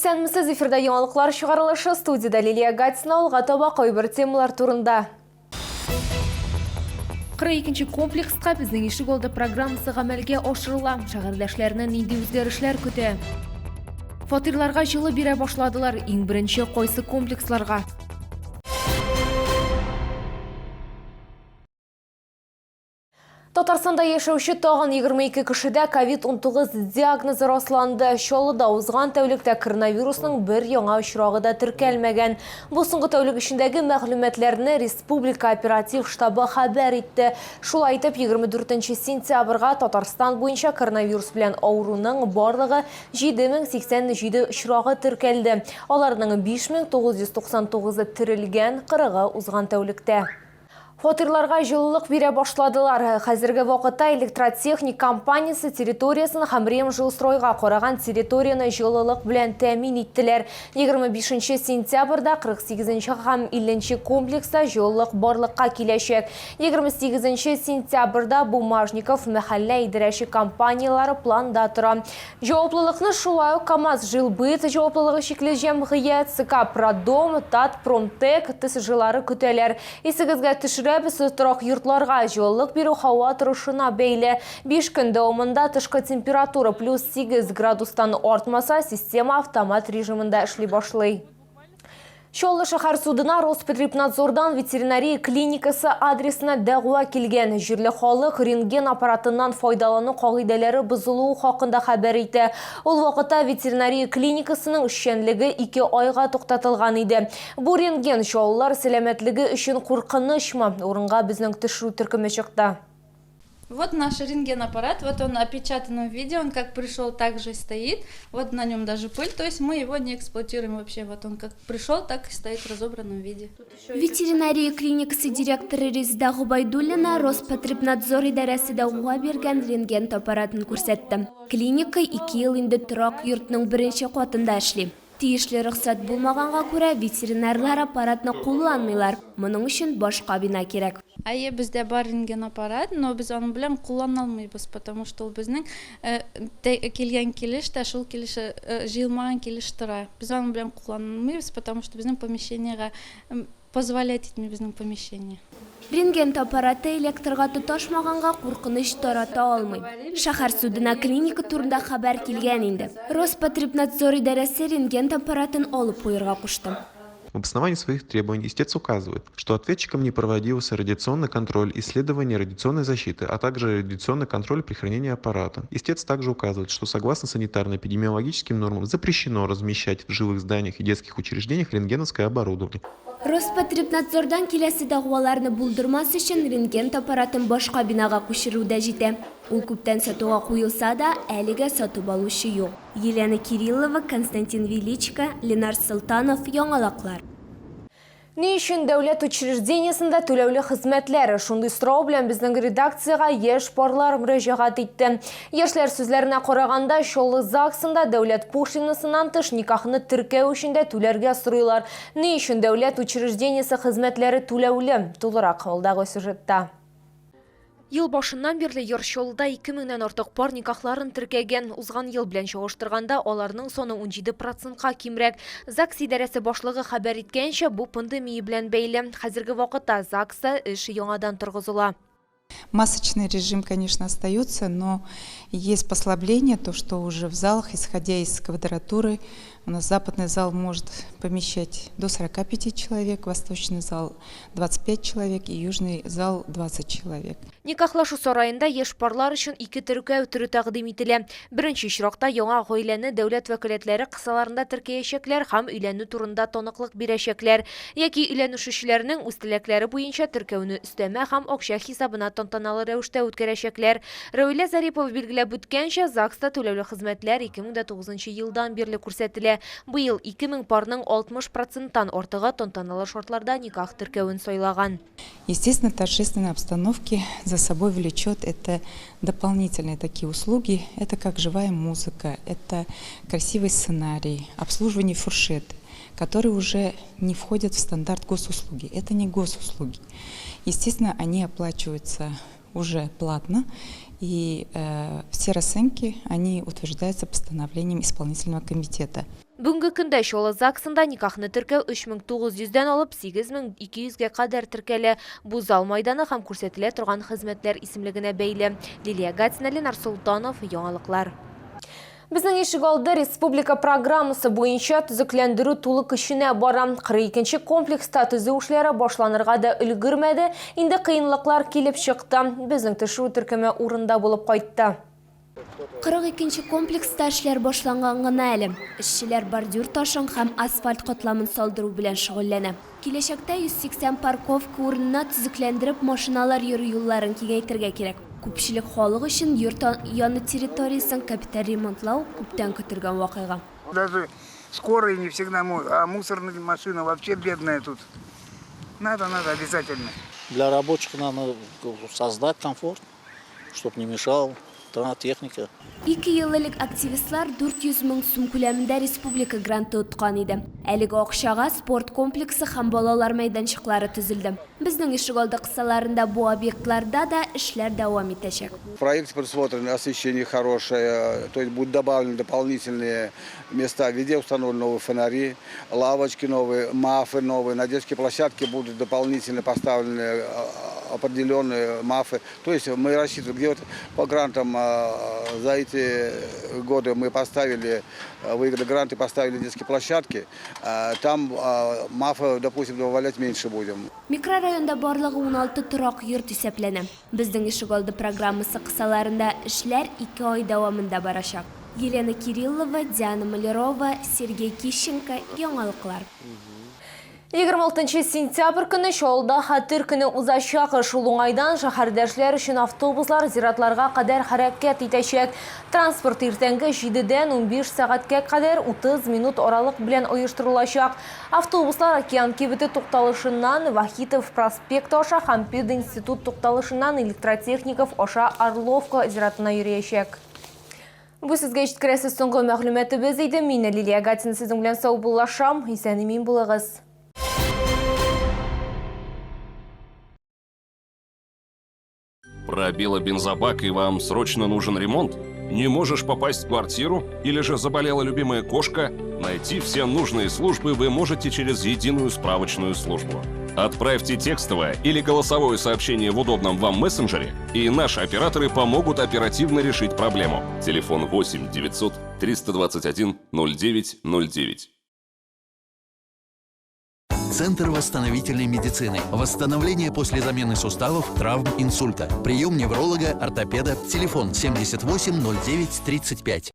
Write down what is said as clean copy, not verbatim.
Исәнмесез, эфирда яңалыклар чыгарылышы, студиядә Лилия Гатина, алга таба кайбер темалар турында. 42 комплекска безнең ишек алды программасы гамәлгә ашырыла. Шәһәрдәшләрне нинди үзгәрешләр көтә? Фатирларга җылы бирә башладылар. Иң беренче кайсы комплексларга? Татарстанда яшәүче тагын 22 кешедә ковид-19 диагнозы расланды. Чаллыда узган тәүлектә коронавирусның бер яңа очрагы да теркәлмәгән. Бу соңгы тәүлек эчендәге мәгълүматларны республика оператив штабы хәбәр итте. Шулай итеп, 24 сентябрьгә Татарстан буенча коронавирус белән авыруның барлыгы 7087 очрагы теркәлде. Аларның 5999-ы терелгән, 40-ы узган тәүлектә. Фатирларга җылылык бирә башладылар. Хәзерге вакытта электротехник компаниясе территориясен һәм Ремжилстройга караган территорияне җылылык белән тәэмин иттеләр. 25 сентябрьдә 48 нче һәм 50 нче комплекста җылылык барлыкка киләчәк. 28 сентябрьдә Бумажников мәхәллә идарәче компанияләре планда тора. Җаваплылыкны шулай ук КАМАЗ-Жилбыт җаваплылыгы чикле җәмгыять, ЦК Продом, Татпромтек ТСЖлары көтәләр. Исегезгә төшерәбез, торак йортларга җылылык бирү һава торышына бәйле. Биш көн дәвамында тышкы температура плюс 8 градустан артмаса, система автомат режимында эшли башлый. Чаллы шәһәр судына Роспотребнадзордан ветеринария клиникасы адресына дәгъва килгән. Җирле халык рентген аппаратыннан файдалану кагыйдәләре бозылуы хакында хәбәр итә. Ул вакытта ветеринария клиникасының эшчәнлеге ике айга туктатылган иде. Бу рентген чаллылар сәламәтлеге өчен куркынычмы? Урынга безнең төшерү төркеме чыкты. Вот наш рентген-аппарат, вот он в опечатанном виде, он как пришел, так же и стоит. Вот на нем даже пыль, то есть мы его не эксплуатируем вообще. Вот он как пришел, так и стоит в разобранном виде. Ветеринария клиникасы директоры Резеда Гобәйдуллина Роспотребнадзор идарәсе дәгъва биргән рентген аппаратын күрсәтте. Клиника ике ел инде торак йортның беренче катында эшли. Тиешле рөхсәт булмаганга күрә, ветеринарлар аппаратны кулланмыйлар, моның өчен башка бина кирәк. Әйе, бездә бар рентген аппарат, но без аның белән куллана алмыйбыз, потому что ул безнең килгән килеш тә шул килеш җыелмаган килеш тора. Без аның белән кулланмыйбыз, потому что безнең помещениегә Позволять итми безнең помещение. Рентген аппараты электрга тоташмаганга куркыныч тарата алмый. Шәһәр судына клиника турында хәбәр килгән инде. Роспотребнадзор идарәсе рентген аппаратын алып куерга кушты. В обосновании своих требований истец указывает, что ответчиком не проводился радиационный контроль, исследование радиационной защиты, а также радиационный контроль при хранении аппарата. Истец также указывает, что согласно санитарно-эпидемиологическим нормам запрещено размещать в жилых зданиях и детских учреждениях рентгеновское оборудование. Роспотребнадзордан киләсе дәгъваларны булдырмас өчен рентген аппаратын башка бинага күчерү дә җитә. Ул күптән сатуга куелса да, әлегә сатып алучы юк. Елена Кириллова, Константин Величко, Ленар Солтанов, Яңалаклар. Ни өчен дәүләт учреждениесендә түләүле хезмәтләр? Шундый сорау белән безнең редакциягә яшь парлар мөрәҗәгать итте. Яшьләр сүзләренә караганда, Чаллы ЗАГСында дәүләт пошлинасыннан тыш никахны теркәү өчен дә түләргә сорыйлар. Ни өчен дәүләт учреждениесе хезмәтләре түләүле? Тулырак алдагы сюжетта. Ел башыннан бирле Яр Чаллыда 2 меңнән артык пар никахларын теркәгән. Узган ел белән чагыштырганда, аларның саны 17 процентка кимрәк. ЗАГС идарәсе башлыгы хәбәр иткәнчә, бу пандемия белән бәйле. Хәзерге вакытта ЗАГСта эш яңадан торгызыла. Масочный режим, конечно, остается, но есть послабление, то, что уже в залах, исходя из квадратуры, у нас западный зал может помещать до 45 человек, восточный зал 25 человек и южный зал 20 человек. Никахлашу сараенда яшь парлар өчен ике теркәү төре тәкъдим ителә. Беренче очракта яңа гаиләне дәүләт вәкаләтләре кысаларында теркәячәкләр һәм өйләнү турында таныклык бирәчәкләр. Яки өйләнешүчеләрнең үз теләкләре буенча теркәүне өстәмә һәм акча хисабына тантаналы рәвештә үткәрәчәкләр. Равилә Зарипова билгеләп үткәнчә, ЗАГСта түләүле хезмәтләр 2009 нчы елдан бирле күрсәтелә. Быел 2000 парның 60 проценттан артыгы тантаналы шартларда никах теркәвен сайлаган. Естественно, торжественной обстановке за собой влечет это дополнительные такие услуги, это как живая музыка, это красивый сценарий, обслуживание фуршет, которые уже не входят в стандарт госуслуги. Это не госуслуги. Естественно, они оплачиваются уже платно, и э, все расценки, они утверждаются постановлением исполнительного комитета. Бүгенге көндә Чаллы ЗАГСында никахны теркәү 3900 дән алып 8200 гә кадәр теркәлә. Бу зал майданы һәм күрсәтелә торган хезмәтләр исемлегенә бәйле. Лилия Гатина, Ленар Солтанов, Яңалыклар. Безнең ишегалды республика программасы буенча төзекләндерү тулы көченә бара. 42 нче комплекста төзү эшләре башланырга да өлгермәде, инде кыенлыклар килеп чыкты. Безнең төшерү төркеме урында булып кайтты. 42 нче комплекста эшләр башланган гына әле. Эшчеләр бордюр ташын һәм асфальт катламын салдыру белән шөгыльләнә. Киләчәктә 180 парковка урынына төзекләндереп машиналар йөрү юлларын киңәйтергә кирәк. Күпчелек халык өчен йорт яны территориясен капиталь ремонтлау күптән көтелгән вакыйга. Даже скорые не всегда могут, а мусорная машина вообще бедная тут. Надо, надо обязательно. Для рабочих надо создать комфорт, чтоб не мешал техника. Ике ел элек активистлар 400 мең сум күләмендә республика гранты откан иде. Әлеге акчага спорт комплексы һәм балалар мәйданчыклары төзелде. Безнең ишегалды кысаларында бу объектларда да эшләр дәвам итәчәк. В проекте предусмотрено освещение хорошее, то есть будут добавлены дополнительные места, везде установлены новые фонари, лавочки новые, мафы новые, на детские площадки будут дополнительно поставлены определенные мафы. То есть мы рассчитываем, где вот по грантам за эти годы мы поставили, выиграли гранты, поставили детские площадки, там мафы, допустим, добавлять меньше будем. Микрорайонда барлыгы 16 торак йорт исәпләнә. Безнең ишегалды программасы кысаларында эшләр ике ай дәвамында барачак. Елена Кириллова, Диана Малярова, Сергей Кищенко, Яңалыклар. 26 сентябрь көне Чаллыда Хәтер көне узачак. Шул уңайдан шәһәрдәшләр өчен автобуслар зиратларга кадәр хәрәкәт итәчәк. Транспорт иртәнге 7-дән 15 сәгатькә кадәр 30 минут аралык белән оештырылачак. Автобуслар Океан кибете тукталышыннан Вахитов проспекты аша һәм пединститут тукталышыннан Электротехников аша Орловка зиратына йөриячәк. Бу сезгә җиткерәсе соңгы мәгълүматыбыз иде. Мин Лилия Гатина сезнең белән саубуллашам. Исән-имин булыгыз. Пробило бензобак и вам срочно нужен ремонт? Не можешь попасть в квартиру? Или же заболела любимая кошка? Найти все нужные службы вы можете через единую справочную службу. Отправьте текстовое или голосовое сообщение в удобном вам мессенджере, и наши операторы помогут оперативно решить проблему. Телефон 8 900 321 09 09. Центр восстановительной медицины. Восстановление после замены суставов, травм, инсульта. Прием невролога, ортопеда. Телефон 78 09 35.